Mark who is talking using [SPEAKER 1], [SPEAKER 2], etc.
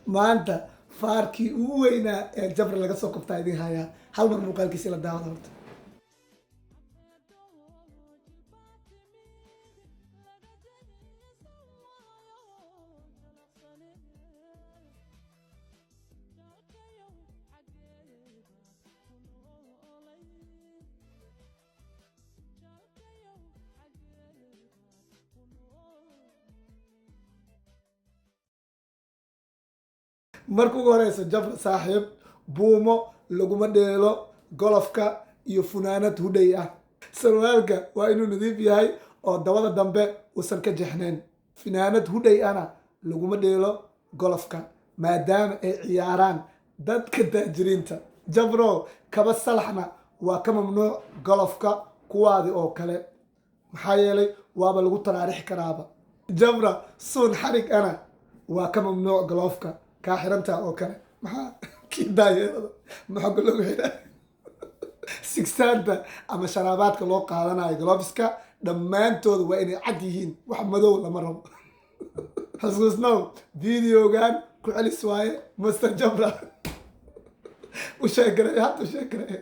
[SPEAKER 1] Maanta faarkii ugu weynaa ee Jabra laga soo qabtaa idin hayaa. Hal mar muuqaalkiisi la daawada horta. Marka ugu horeysa, Jabra saaxiib, buumo laguma dheelo golofka iyo funaanad hudhay ah. Sarwaalka waa inuu nadiif yahay oo dabada dambe uusan ka jexnayn. Funaanad hudhay ana laguma dheelo golofka, maadaama ay ciyaaraan dadka taajiriinta. Jabro, kaba salaxna waa ka mamnuuc golofka, kuwaadi oo kale, maxaa yeelay waaba lagu taraarixi karaaba. Jabra, suun xarig ana waa ka mamnuuc golofka, kaa xirantaa oo kale. Maxaa kii daayeerada maxoga lagu xiraa? Sigsaanta ama sharaabaadka loo qaadanayo gloveska dhammaantooda waa inay cad yihiin, wax madow lama rabo. Xusuusnow, videogan ku celis waaye. Master Jabra u sheegaray, hadda u sheegaray.